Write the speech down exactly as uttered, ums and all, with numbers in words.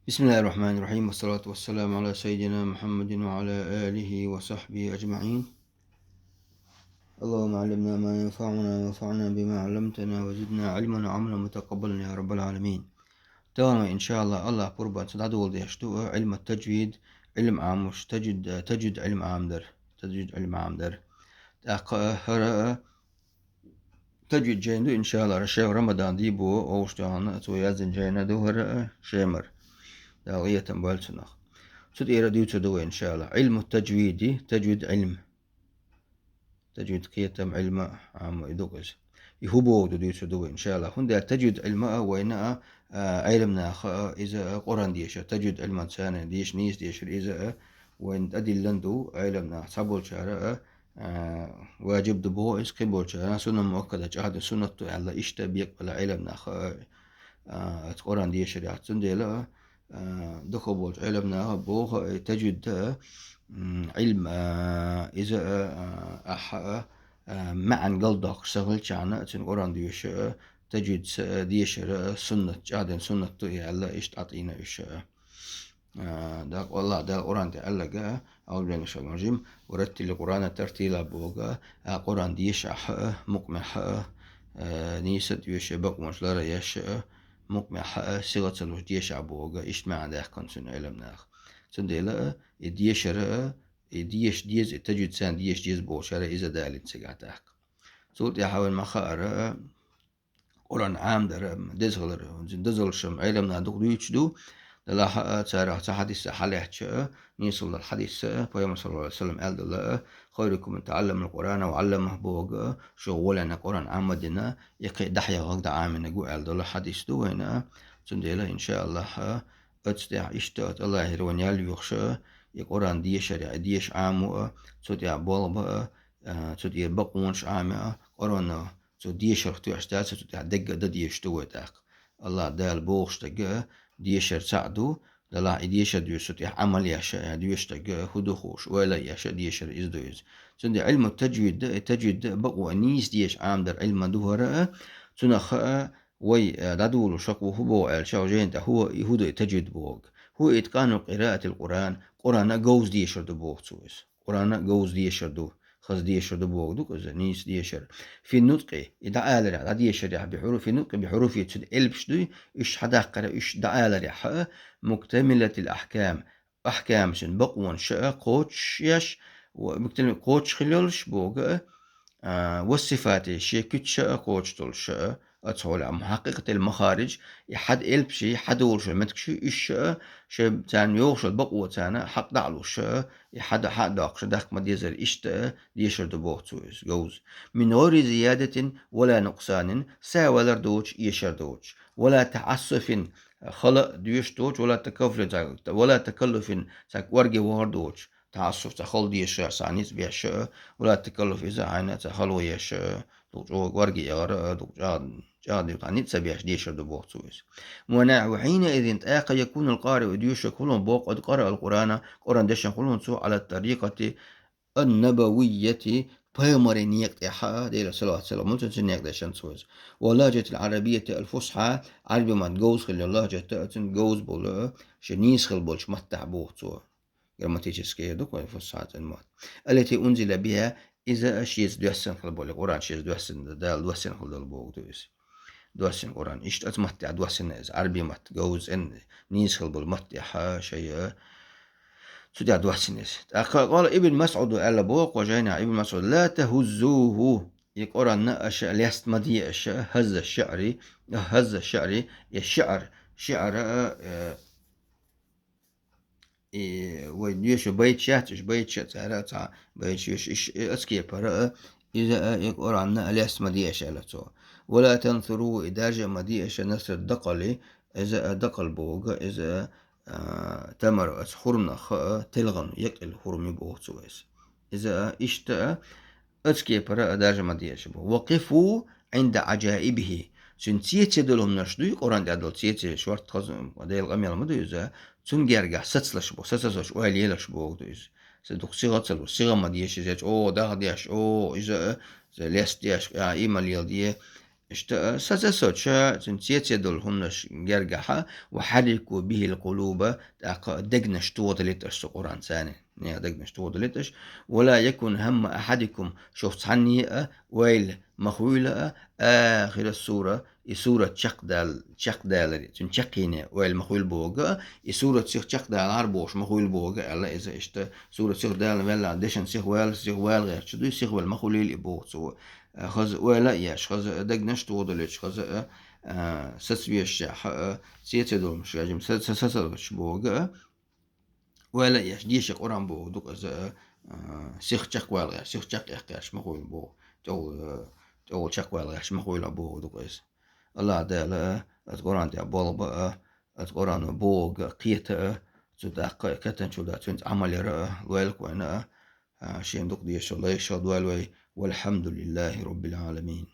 بسم الله الرحمن الرحيم، والصلاة والسلام على سيدنا محمد وعلى آله وصحبه أجمعين. اللهم علمنا ما ينفعنا وانفعنا بما علمتنا وزدنا علما وعملا متقبلا يا رب العالمين. Тахана, иншааллахӀ, Аллахь пурбанца дӀадоладеш ду Ӏилму таджвид, Ӏилм Ӏамош, таджвид, таджвид Ӏилм Ӏамдар. Таджвид Ӏилм Ӏамдар. ТӀаккха хӀара таджвид жайна ду, иншааллахӀ, шайх Рамадан Дибо овш тахана цо яздина жайна ду хӀара шемар. Дала къинхетам бойла цунах. Цу тӀера дуьйцур ду вай, иншааллахӀ. Ӏилму таджвиди, таджвид Ӏилм. Таджвид кхетам, Ӏилма, Ӏама и ду-кх иза. И хӀун боху ду дуьйцур ду вай, иншааллахӀ. ХӀунда аьлча таджвид Ӏилма а вайна а, а, Ӏеламнаха а, иза а Къуръан деша, таджвид Ӏилман царна деша, нийса дешар иза а, вайна тӀадиллина ду, Ӏеламнаха цхьаболчара а, а, важиб ду боху иза, кхиболчара сунна муаккада чӀагӀдина суннат ду аьлла, иштта бекъабелла Ӏеламнаха а, а, аца Къуръан дешар яц. Цундела а, а, дукхахболчу Ӏеламнаха боху, и таджвид а, м, Ӏилм а, иза а, а, ахьа а, а, маьӀна галдоккхуш ца хилчахьана, цуьнан Къуръан доьшуш а, таджвид ца а дешар а суннат, чӀагӀдина суннат ду и аьлла, иштта Ӏатийна уьш а. А, дакъа Аллахь Дала Къуръан тӀехь аьлларг а, أعوذ بالله من الشيطان الرجيم، ورتل القرآن ترتيلا боху, а, Къуръан дешахь а, мукъамехь а, а, нийса доьшуш а, бакъонаш ларъеш а, мукъамехь а, сиха ца луш дешахь боху, иштта маьӀна даьккхина цуьнан Ӏеламнаха. Цундела а, и дешар а, и деша деза, и таджвид царна деша деза бохучара иза далийна цигахь тӀаккха. Цул тӀаьхьа вайна ма-хаара а, Къуръан Ӏамдар а деза хилар, дозаллаш а Ӏеламнаха дукха дуьйцуш ду, делахь а, царах цхьа хьадис а хьалаьцча а, нийса хилла долу хьадис а, Пайхамара, саллаллаху Ӏалайхи ва саллам, аьлла долу а, خيركم من تعلم القرآن وعلمه боху а, шух гӀолехь Къуръан Ӏама а дина, и кхин а дӀахьехарг, дӀаӀамийнарг ву аьлла долу хьадис ду вайна а. Цундела, иншааллахӀ, а, оцу тӀехь иштта оцу Аллахьера вайна ял йоьхуш а, и Къуръан дешар а, и деша Ӏамо а, цу тӀехь болх бан а, а, цу тӀера бакъонаш Ӏама а, Къуръано цу дешарх тоьшна дац, цу тӀехь дегга а дан дезаш ду вай тӀаккха. Аллахь Дала бохуш дерг а дешар цхьаъ ду, делахь и дешар доьшуш, цу тӀехь Ӏамал еш а, доьшуш дерг а хӀун ду хууш, ойла а еш а дешар иза ду иза. Цундела Ӏилму таджвид а, и таджвид а бакъо а нийса деша Ӏамдар Ӏилма ду хӀара а, цунах а вай, а, дӀадолалуш хӀокхо хӀун боху аьлча, жайна тӀехь хӀун, и хӀун ду и таджвид бохург? هو إتقان قراءة القرآن, Къуръан а говза дешар ду боху цо иза. Къуръан а говза дешар ду, хаза дешар ду боху ду-кх иза, нийса дешар. في النطق, и дӀааларехь, дӀадешарехь, بحروف, في النطق بحروفه, цуьнан элпаш дуй, уьш хьадаккхарехь, уьш дӀааларехь а, مكتملة الأحكام, ахькамашна бакъонаш а кхочушъеш, ва, муктамил кхочуш хила йолуш боху а, а, والصفات, шен куьцаш а кхочуш долуш а, оцу хьолехь, محققة المخارج, и хьада элпаш, хьадолуш йолу меттигаш, уьш а, шайн царна йогӀуш йолу бакъо царна хьакъ дӀа а луш а, и хьада хьа а доккхуш а, даккха ма-деззара иштта а дешар ду боху цо иза, говза. من غير زيادة ولا نقصان, сов-валар доцуш, эшар доцуш. ولا تعسف, хала а доьшуш доцуш, ولا تكلف, цхьа, ولا تكلف, цхьа кӀорге вахар доцуш, таӀассуф, цхьа хала дешар, цхьа ницкъ беш а, ولا تكلف, иза хьайна цхьа хало еш а, дукха чӀогӀа кӀорге яхар а, дукха чӀагӀ-, чӀагӀдийр, цхьа ницкъ ца беш дешар ду боху цо иза. ونحو, وحينئذ, тӀаккха, يكون القارئ, доьшург хилла боху, قد قرأ القرآن, Къуръан дешна хилла цо, على الطريقة النبوية, пайхамаран некъа тӀехь а, Делера салават-салам хуьлда цунна, цуьнан некъа дешна цо иза. واللهجة العربية الفصحى, Ӏарбийн мотт говза хилла йолу, лахӀжат а цуьнан говза болу, шен нийса хила болчу маттахь боху цо. Грамматически ду-кх вайн фуссахьа цӀена мотт. التي أنزل بها, иза а шеца доьссина хила болу, Къуръан шеца доьссина, Дала доьссина хила долу боху ду иза. Доьссина Къуръан. Иштта оцу маттехь доьссина иза, Ӏарбийн мотт, говза цӀена, нийса хила болу маттехь а шайн а, цу тӀехь доьссина иза. ТӀаккха قال ابن مسعود, аьлла боху кху жайнахь Ибн МасӀуда: لا تهزوه, и Къуръан аша леста ма де аша, هز الشعر, هز الشعر, я шиӀр, шиӀр а, э, И вай доьшу байташ яц, уьш байташ а цара а цхьа байташ йоьшу, иш, и оцу кепара а, иза а, и Къуръан а леста ма де аша, аьлла цо. ولا تنثروه, и даржа а ма де аша, نثر الدقل, иза а дакъал боху, иза а, а, тамар, оцу хурманах а, телхана, екъал хурма боху цо иза. Иза а, иштта а, оцу кепара а даржа ма де аша боху. وقفوا عند عجائبه. Цуьнан цеций долу хӀуманаш дуй, Къуръан тӀехь долу цеций, шортта хаза, Делан къамел ма ду иза. Цуьнан гергахь сацалаш боху, сацалаш ойла елаш боху ду иза. Сан дукха сиха а ца луш, сиха ма деша иза, чӀогӀа даха деш, о, иза, иза леста деш, а, и ма леладе. Иштта, сацасоча, цун цеце долу хӀуманаш гергахьа, «وحركوا به القلوب», тӀаккха дегнаш тодалийташ цу Къуръан царна. Нехан дегнаш тодалийташ. «ولا يكن هم أحدكم», шух цхьанне а ойла ма хуйла а, «آخر السورة», и сурат чекхдал-, чекхдаларе, цун чекхъяне ойла ма хуйла боху а, и сурат сиха чекхдалахьара бохуш ма хуйла боху а, аьлла иза иштта, сурат сиха дала велла, дешан сиха вала, сиха вала гӀерташ дуй, сиха вала ма хуьлийла и боху цо. Хаза ойла а еш, хаза а дегнаш тодалуьйтуш, хаза а, а, сацавешшехь а, цеце долуш, яжим, са-, са-, сацалуьйтуш боху а, ойла а еш, деша Къуръан боху дукха иза а, а, сиха чекхвала гӀерташ, сиха чекхъяккха гӀерташ ма хуйла боху, тӀехула, тӀехула чекхвала гӀерташ ма хуйла боху дукха иза. АллахӀ Дала а, аса Къуръан тӀехь болх бан а, аса Къуръано бохург кхета а, цу тӀаккха а катанчул а цуьнца Ӏамал яра а лойла вайна а, а, шена дукха дезаш долу лайшалла дойла вай. والحمد لله رب العالمين.